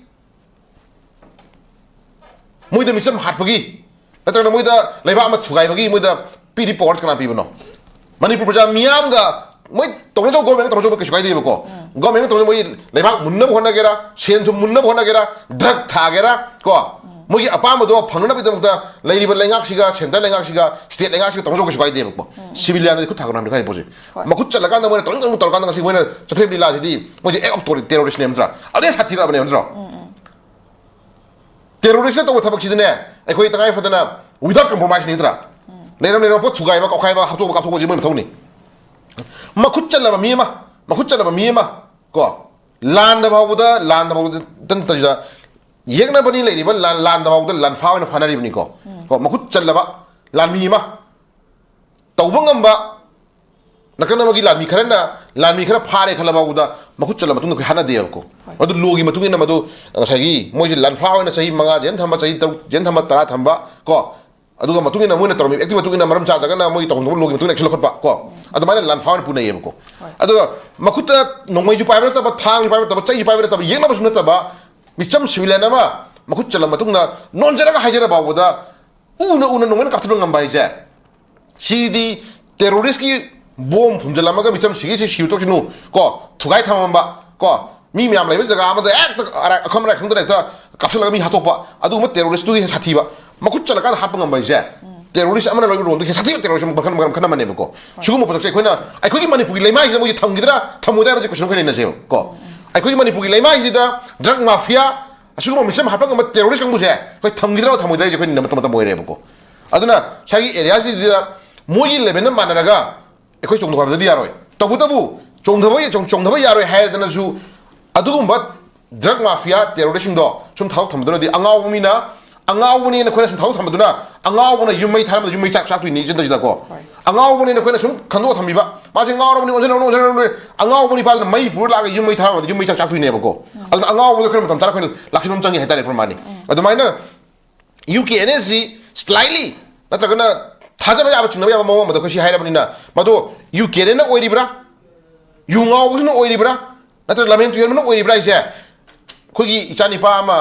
ꯃꯣꯏꯗ ꯃꯤꯆꯝ ꯍꯥꯠꯄꯒꯤ ꯅꯠꯇ꯭ꯔꯒꯅ ꯃꯣꯏꯗ ꯂꯩꯕꯥꯛ ꯑꯃ ꯊꯨꯒꯥꯏꯕꯒꯤ ꯃꯣꯏꯗ ꯄꯤꯔꯤ ꯄꯋꯥꯔ ꯀꯅꯥ ꯄꯤꯕꯅꯣ? ꯃꯅꯤꯄꯨꯔ ꯄ꯭ꯔꯖꯥ ꯃꯤꯌꯥꯝꯒ ꯃꯣꯏ ꯇꯧꯅꯖꯧ, ꯒꯣꯃꯦꯟꯒ ꯇꯧꯅꯖꯧꯕ ꯀꯩꯁꯨ ꯀꯥꯏꯗꯦꯕꯀꯣ꯫ ꯒꯣꯃꯦꯟꯒ ꯇꯧꯅꯖꯧ, ꯃꯣꯏ ꯂꯩꯕꯥꯛ ꯃꯨꯟꯅꯕ ꯍꯣꯠꯅꯒꯦꯔꯥ, ꯁꯦꯟ ꯊꯨꯝ ꯃꯨꯟꯅꯕ ꯍꯣꯠꯅꯒꯦꯔꯥ, ꯗ꯭ꯔꯒ ꯊꯥꯒꯦꯔꯥ ꯀꯣ, ꯃꯣꯏꯒꯤ ꯑꯄꯥꯝꯕꯗꯣ ꯐꯪꯅꯕꯒꯤꯗꯃꯛꯇ ꯂꯩꯔꯤꯕ ꯂꯩꯉꯥꯛꯁꯤꯒ, ꯁꯦꯟꯇꯔ ꯂꯩꯉꯥꯛꯁꯤꯒ, ꯁ꯭ꯇꯦꯠ ꯂꯩꯉꯥꯛꯁꯤꯒ ꯇꯧꯅꯖꯧ ꯀꯩꯁꯨ ꯀꯥꯏꯗꯦꯕꯀꯣ꯫ ꯁꯤꯚꯤꯂꯤꯌꯥꯟꯗꯗꯤ ꯈꯨꯠ ꯊꯥꯒꯠꯅꯕꯅꯤ ꯈꯥꯏ ꯄꯣꯠꯁꯦ꯫ ꯍꯣꯏ꯫ ꯃꯈꯨꯠ ꯆꯠꯂꯀꯥꯟꯗ ꯃꯣꯏꯅ ꯇꯧꯅꯤꯡ ꯇꯧꯅꯤꯡ ꯇꯧꯔꯀꯥꯟꯗ ꯉꯁꯤ ꯃꯣꯏꯅ ꯆꯠꯊꯔꯤꯕ ꯂꯤꯂꯥꯁꯤꯗꯤ ꯃꯣꯏꯁꯦ ꯑꯦꯛ ꯑꯣꯐ ꯇꯦꯔꯣꯔꯤꯁꯅꯦꯕ ꯅꯠꯇ꯭ꯔꯥ? ꯑꯗꯩ ꯁꯥꯊꯤꯔꯛꯑꯕꯅꯦꯕ ꯅꯠꯇ꯭ꯔꯣ? ꯇꯦꯔꯣꯔꯤꯁꯅ ꯇꯧꯕ ꯊꯕꯛꯁꯤꯗꯤꯅꯦ, ꯑꯩꯈꯣꯏ ꯇꯉꯥꯏ ꯐꯗꯅ without compromise ꯅꯠꯇ꯭ꯔꯥ? ꯂꯩꯔꯝ ꯂꯩꯔꯝꯕ ꯄꯣꯠ ꯊꯨꯒꯥꯏꯕ, ꯀꯥꯎꯈꯥꯏꯕ, ꯍꯥꯠꯇꯣꯛꯄ, ꯀꯥꯞꯊꯣꯛꯄꯁꯤ ꯃꯣꯏ ꯃꯊꯧꯅꯤ꯫ ꯃꯈꯨꯠ ꯆꯜꯂꯕ ꯃꯤ ꯑꯃ, ꯃꯈꯨꯠ ꯆꯜꯂꯕ ꯃꯤ ꯑꯃ ꯀꯣ, ꯂꯥꯟꯗ ꯐꯥꯎꯕꯗ, ꯂꯥꯟꯗ ꯐꯥꯎꯕꯗ ꯇꯟ-, ꯇꯟꯖꯥ ꯌꯦꯛꯅꯕꯅꯤ ꯂꯩꯔꯤꯕ, ꯂꯥꯟ, ꯂꯥꯟꯗ ꯐꯥꯎꯕꯗ ꯂꯥꯟꯐꯥ ꯑꯣꯏꯅ ꯐꯥꯅꯔꯤꯕꯅꯤꯀꯣ꯫ ꯀꯣ, ꯃꯈꯨꯠ ꯆꯜꯂꯕ ꯂꯥꯟꯃꯤ ꯑꯃ ꯇꯧꯕ ꯉꯝꯕ ꯅꯥꯀꯟ ꯑꯃꯒꯤ ꯂꯥꯟꯃꯤ ꯈꯔꯅ ꯂꯥꯟꯃꯤ ꯈꯔ ꯐꯥꯔꯦ ꯈꯜꯂ ꯐꯥꯎꯕꯗ ꯃꯈꯨꯠ ꯆꯜꯂ ꯃꯇꯨꯡꯗ ꯑꯩꯈꯣꯏ ꯍꯥꯠꯅꯗꯦꯕꯀꯣ꯫ ꯃꯗꯨ ꯂꯣꯒꯤ ꯃꯇꯨꯡ ꯏꯟꯅ ꯃꯗꯨ ꯉꯁꯥꯏꯒꯤ ꯃꯣꯏꯁꯦ ꯂꯥꯟꯐꯥ ꯑꯣꯏꯅ ꯆꯍꯤ ꯃꯉꯥ ꯖꯦꯜ ꯊꯝꯕ, ꯆꯍꯤ ꯇꯔꯨꯛ ꯖꯦꯜ ꯊꯝꯕ, ꯇꯔꯥ ꯊꯝꯕ ꯀꯣ, ꯑꯗꯨꯒ ꯃꯇꯨꯡ ꯏꯟꯅ ꯃꯣꯏꯅ ꯇꯧꯔꯝꯃꯤꯕ ꯑꯦꯛꯇꯤꯡ ꯃꯇꯨꯡ ꯏꯟꯅ ꯃꯔꯝ ꯆꯥꯗ꯭ꯔꯒꯅ ꯃꯣꯏꯒꯤ ꯇꯧꯐꯝ ꯊꯣꯛꯄ ꯂꯣꯒꯤ ꯃꯇꯨꯡ ꯏꯟꯅ ꯑꯦꯛꯁꯟ ꯂꯧꯈꯠꯄ ꯀꯣ, ꯑꯗꯨꯃꯥꯏꯅ ꯂꯥꯟꯐꯥ ꯑꯣꯏꯅ ꯄꯨꯅꯩꯌꯦꯕꯀꯣ꯫ ꯑꯗꯨꯒ ꯃꯈꯨꯠꯇ ꯅꯣꯡꯃꯩꯁꯨ ꯄꯥꯏꯕ ꯅꯠꯇꯕ, ꯊꯥꯡꯁꯨ ꯄꯥꯏꯕ ꯅꯠꯇꯕ, ꯆꯩꯁꯨ ꯄꯥꯏꯕ ꯅꯠꯇꯕ, ꯌꯦꯛꯅꯕꯁꯨ ꯅꯠꯇꯕ, ꯃꯤꯆꯝ ꯁꯤꯚꯤꯂꯤꯌꯟ ꯑꯃ ꯃꯈꯨꯠ ꯆꯜꯂ ꯃꯇꯨꯡꯗ ꯅꯣꯟꯖꯔꯒ ꯍꯥꯏꯖꯔ ꯐꯥꯎꯕꯗ ꯎꯅ ꯎꯅ ꯅꯣꯡꯃꯩꯅ ꯀꯥꯞꯊꯠꯄ ꯉꯝꯕ ꯍꯥꯏꯁꯦ, ꯁꯤꯗꯤ ꯇꯦꯔꯣꯔꯤꯁꯀꯤ ꯕꯣꯝ ꯐꯨꯝꯖꯤꯜꯂꯝꯃꯒ ꯃꯤꯆꯝ ꯁꯤꯒꯦ ꯁꯤ ꯁꯤꯔꯨ ꯇꯣꯛꯁꯤꯅꯨ ꯀꯣ, ꯊꯨꯒꯥꯏ ꯊꯝꯃꯝꯕ ꯀꯣ, ꯃꯤ ꯃꯌꯥꯝ ꯂꯩꯕ ꯖꯒꯥ ꯑꯃꯗ ꯍꯦꯛꯇ ꯑꯔꯥꯏ-, ꯑꯈꯪ ꯑꯔꯥꯏ ꯈꯪꯗꯅ ꯍꯦꯛꯇ ꯀꯥꯞꯁꯤꯜꯂꯒ ꯃꯤ ꯍꯥꯠꯇꯣꯛꯄ, ꯑꯗꯨꯒꯨꯝꯕ ꯇꯦꯔꯣꯔꯤꯁꯇꯨꯒꯤ ꯍꯦꯟꯅ ꯁꯥꯊꯤꯕ, ꯃꯈꯨꯠ ꯆꯜꯂꯀꯥꯟꯗ ꯍꯥꯠꯄ ꯉꯝꯕ ꯍꯥꯏꯁꯦ, ꯇꯦꯔꯣꯔꯤꯁ ꯑꯃꯅ ꯂꯧꯔꯤꯕ ꯔꯣꯜꯗꯨ ꯍꯦꯟꯅ ꯁꯥꯊꯤꯕ ꯇꯦꯔꯣꯔꯤꯁ ꯑꯃ ꯃꯈꯜ, ꯃꯈꯜ, ꯃꯈꯜ ꯑꯃꯅꯦꯕꯀꯣ꯫ ꯁꯤꯒꯨꯝꯕ ꯄꯣꯠꯁꯛꯁꯦ ꯑꯩꯈꯣꯏꯅ, ꯑꯩꯈꯣꯏꯒꯤ ꯃꯅꯤꯄꯨꯔꯒꯤ ꯂꯩꯃꯥꯏꯁꯤꯗ ꯃꯣꯏꯁꯦ ꯊꯝꯈꯤꯗ꯭ꯔꯥ ꯊꯝꯃꯣꯏꯗ꯭ꯔꯥ ꯍꯥꯏꯕꯁꯦ ꯀꯣꯏꯁꯟ ꯑꯩꯈꯣꯏ ꯂꯩꯅꯁꯦꯕ ꯀꯣ꯫ ꯑꯩꯈꯣꯏꯒꯤ ꯃꯅꯤꯄꯨꯔꯒꯤ ꯂꯩꯃꯥꯏꯁꯤꯗ ꯗ꯭ꯔꯒ ꯃꯥꯐꯤꯌꯥ, ꯑꯁꯤꯒꯨꯝꯕ ꯃꯤꯆꯝ ꯍꯥꯠꯄ ꯉꯝꯕ terrorist ꯀꯥꯡꯕꯨꯁꯦ ꯑꯩꯈꯣꯏ ꯊꯝꯈꯤꯗ꯭ꯔꯥ ꯊꯝꯃꯣꯏꯗ꯭ꯔꯥ ꯍꯥꯏꯁꯦ ꯑꯩꯈꯣꯏ ꯅꯤꯡꯅꯕ ꯃꯇꯝ ꯑꯣꯏꯔꯦꯕꯀꯣ꯫ ꯑꯗꯨꯅ ꯉꯁꯥꯏꯒꯤ areaꯁꯤꯗ ꯃꯣꯏꯒꯤ levelꯗ ꯃꯥꯟꯅꯔꯒ ꯑꯩꯈꯣꯏ ꯆꯣꯡꯊꯣꯛ ꯍꯥꯏꯕꯗꯗꯤ ꯌꯥꯔꯣꯏ꯫ ꯇꯧꯕꯇꯕꯨ ꯆꯣꯡꯊꯕ ꯆꯣꯡ- ꯆꯣꯡꯊꯕ ꯌꯥꯔꯣꯏ ꯍꯥꯏꯗꯅꯁꯨ ꯑꯗꯨꯒꯨꯝꯕ drug mafia terroristꯁꯤꯡꯗꯣ ꯁꯨꯝ ꯊꯥꯗꯣꯛ ꯊꯝꯕꯗꯨꯅꯗꯤ ꯑꯉꯥꯎꯕ ꯃꯤꯅ ꯑꯉꯥꯎꯕꯅꯦꯅ ꯑꯩꯈꯣꯏꯅ ꯁꯨꯝ ꯊꯥꯗꯣꯛ ꯊꯝꯕꯗꯨꯅ ꯑꯉꯥꯎꯕꯅ ꯌꯨꯝ ꯃꯩ ꯊꯥꯔꯝꯕꯗ ꯌꯨꯝ ꯃꯩ ꯆꯥꯛ ꯆꯥꯛꯇꯣꯏꯅꯤ ꯏꯆꯟꯗ ꯁꯤꯗꯀꯣ꯫ ꯑꯉꯥꯎꯕꯅꯦꯅ ꯑꯩꯈꯣꯏꯅ ꯁꯨꯝ ꯈꯟꯗꯣꯛꯑ ꯊꯝꯕꯤꯕ, ꯃꯥꯁꯦ ꯉꯥꯎꯔꯕꯅꯤ, ꯑꯣꯟꯁꯤꯟ ꯑꯣꯟꯁꯤꯟ ꯑꯉꯥꯎꯕ ꯅꯤꯄꯥꯗꯨꯅ ꯃꯩ ꯄꯨꯔ ꯂꯥꯛꯑꯒ ꯌꯨꯝ ꯃꯩ ꯊꯥꯔꯝꯕꯗ ꯌꯨꯝ ꯃꯩ ꯆꯥꯛ ꯆꯥꯛꯇꯣꯏꯅꯦꯕꯀꯣ꯫ ꯑꯗꯨꯅ ꯑꯉꯥꯎꯕꯗꯣ ꯑꯩꯈꯣꯏꯅ ꯃꯇꯝ ꯆꯥꯅ ꯑꯩꯈꯣꯏꯅ ꯂꯥꯛꯁꯤꯟꯕ ꯑꯃ ꯆꯪꯉꯤ ꯍꯥꯏꯇꯥꯔꯦ ꯄ꯭ꯔꯃꯥꯅꯤ꯫ ꯑꯗꯨꯃꯥꯏꯅ UKNAꯁꯤ slightly ꯅꯠꯇ꯭ꯔꯒꯅ ꯊꯥꯖꯕ ꯌꯥꯕ ꯆꯤꯡꯅꯕ ꯌꯥꯕ ꯃꯑꯣꯡ ꯑꯃꯗ ꯑꯩꯈꯣꯏ ꯁꯤ ꯍꯥꯏꯔꯕꯅꯤꯅ ꯃꯗꯣ UKNAꯅ ꯑꯣꯏꯔꯤꯕ꯭ꯔꯥ, ꯌꯨ ꯉꯥꯎꯕꯁꯤꯅ ꯑꯣꯏꯔꯤꯕ꯭ꯔꯥ, ꯅꯠꯇ꯭ꯔꯒ ꯂꯝꯍꯦꯟ ꯇꯨꯍꯦꯟꯕꯅ ꯑꯣꯏꯔꯤꯕ꯭ꯔꯥ ꯍꯥꯏꯁꯦ ꯑꯩꯈꯣꯏꯒꯤ ꯏꯆꯥꯅꯤꯄꯥ ꯑꯃ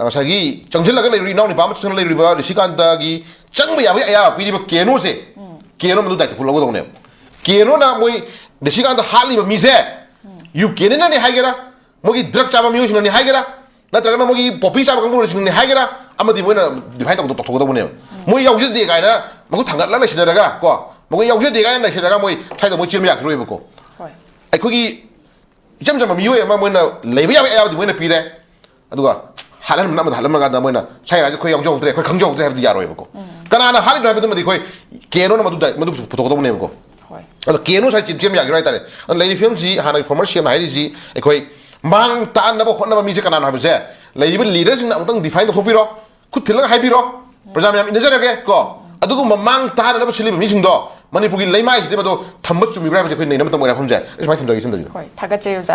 ꯉꯁꯥꯏꯒꯤ ꯆꯪꯁꯤꯜꯂꯒ ꯂꯩꯔꯤꯕ ꯏꯅꯥꯎꯅꯤꯄꯥ ꯑꯃ ꯆꯪꯁꯤꯜꯂꯒ ꯂꯩꯔꯤꯕ ꯔꯤꯁꯤꯀꯥꯟꯇꯒꯤ ꯆꯪꯕ ꯌꯥꯕꯒꯤ ꯑꯌꯥꯕ ꯄꯤꯔꯤꯕ KNOꯁꯦ, KNO ꯃꯗꯨ ꯗꯥꯏꯇ ꯐꯨꯜ ꯂꯧꯒꯗꯧꯅꯦꯕ꯫ KNOꯅ ꯃꯣꯏ ꯔꯤꯁꯤꯀꯥꯟꯇ ꯍꯥꯠꯂꯤꯕ ꯃꯤꯁꯦ UKNAꯅꯅꯤ ꯍꯥꯏꯒꯦꯔꯥ, ꯃꯣꯏꯒꯤ drug ꯆꯥꯕ ꯃꯤꯑꯣꯏꯁꯤꯡꯅꯅꯤ ꯍꯥꯏꯒꯦꯔꯥ, ꯅꯠꯇ꯭ꯔꯒꯅ ꯃꯣꯏꯒꯤ poppy ꯆꯥꯕ ꯀꯥꯡꯕꯨꯁꯤꯡꯅꯅꯤ ꯍꯥꯏꯒꯦꯔꯥ, ꯑꯃꯗꯤ ꯃꯣꯏꯅ define ꯇꯧ- ꯇꯧꯊꯣꯛꯀꯗꯧꯕꯅꯦꯕ꯫ ꯃꯣꯏ ꯌꯥꯎꯖꯗꯦ ꯀꯥꯏꯅ ꯃꯈꯨꯠ ꯊꯥꯡꯒꯠꯂꯒ ꯂꯩꯁꯤꯟꯅꯔꯒ ꯀꯣ, ꯃꯈꯣꯏ ꯌꯥꯎꯖꯗꯦ ꯀꯥꯏꯅ ꯂꯩꯁꯤꯟꯅꯔꯒ ꯃꯣꯏ ꯁ꯭ꯋꯥꯏꯗ ꯃꯣꯏ ꯆꯦꯟꯕ ꯌꯥꯈꯤꯔꯣꯏꯕꯀꯣ꯫ ꯑꯩꯈꯣꯏꯒꯤ ꯏꯆꯝ ꯆꯝꯕ ꯃꯤꯑꯣꯏ ꯑꯃ ꯃꯣꯏꯅ ꯂꯩꯕ ꯌꯥꯕꯒꯤ ꯑꯌꯥꯕꯗꯤ ꯃꯣꯏꯅ ꯄꯤꯔꯦ, ꯑꯗꯨꯒ ꯍꯥꯠꯍꯟꯕꯅ ꯑꯃꯗ ꯍꯥꯠꯍꯟꯕ ꯀꯥꯟꯗ ꯃꯣꯏꯅ ꯁ꯭ꯋꯥꯏ ꯍꯥꯏꯁꯦ ꯑꯩꯈꯣꯏ ꯌꯥꯎꯖꯍꯧꯗ꯭ꯔꯦ, ꯑꯩꯈꯣꯏ ꯈꯪꯖꯍꯧꯗ꯭ꯔꯦ ꯍꯥꯏꯕꯗꯤ ꯌꯥꯔꯣꯏꯕꯀꯣ꯫ ꯀꯅꯥꯅ ꯍꯥꯠꯂꯤꯅꯣ ꯍꯥꯏꯕꯗꯨꯃꯗꯤ ꯑꯩꯈꯣꯏ KNOꯅ ꯃꯗꯨ ꯗꯥꯏ- ꯃꯗꯨ ꯄꯨꯊꯣꯛꯀꯗꯧꯕꯅꯦꯕꯀꯣ꯫ ꯑꯗꯣ KNO ꯁꯥꯏ ꯆꯦꯟ ꯆꯦꯟꯕ ꯌꯥꯈꯤꯔꯣꯏ ꯍꯥꯏꯇꯥꯔꯦ꯫ ꯑꯗꯨꯅ ꯂꯩꯔꯤꯕ ꯐꯤꯕꯝꯁꯤ ꯍꯥꯟꯅꯒꯤ former CM ꯍꯥꯏꯔꯤꯁꯤ ꯑꯩꯈꯣꯏ ꯃꯥꯡ ꯇꯥꯛꯍꯟꯅꯕ ꯍꯣꯠꯅꯕ ꯃꯤꯁꯦ ꯀꯅꯥꯅꯣ ꯍꯥꯏꯕꯁꯦ ꯂꯩꯔꯤꯕ leaderꯁꯤꯡꯅ ꯑꯃꯨꯛꯇꯪ define ꯇꯧꯊꯣꯛꯄꯤꯔꯣ, ꯈꯨꯠ ꯊꯤꯜꯂꯒ ꯍꯥꯏꯕꯤꯔꯣ, ꯄ꯭ꯔꯖꯥ ꯃꯌꯥꯝ ꯏꯟꯅꯖꯔꯒꯦ ꯀꯣ꯫ ꯑꯗꯨꯒꯨꯝꯕ ꯃꯥꯡ ꯇꯥꯍꯟꯅꯕ ꯁꯤꯜꯂꯤꯕ ꯃꯤꯁꯤꯡꯗꯣ ꯃꯅꯤꯄꯨꯔꯒꯤ ꯂꯩꯃꯥꯏꯁꯤꯗ ꯃꯗꯣ ꯊꯝꯕ ꯆꯨꯝꯃꯤꯕ꯭ꯔꯥ ꯍꯥꯏꯕꯁꯦ ꯑꯩꯈꯣꯏ ꯅꯩꯅꯕ ꯃꯇꯝ ꯑꯣꯏꯔꯦ ꯃꯐꯝꯁꯦ꯫ ꯑꯩ ꯁꯨꯃꯥꯏꯅ ꯊꯝꯖꯒꯦ ꯁꯤꯝꯇꯒꯤꯗ꯫ ꯍꯣꯏ, ꯊꯥꯒꯠꯆꯔꯤ ꯑꯣꯖꯥ꯫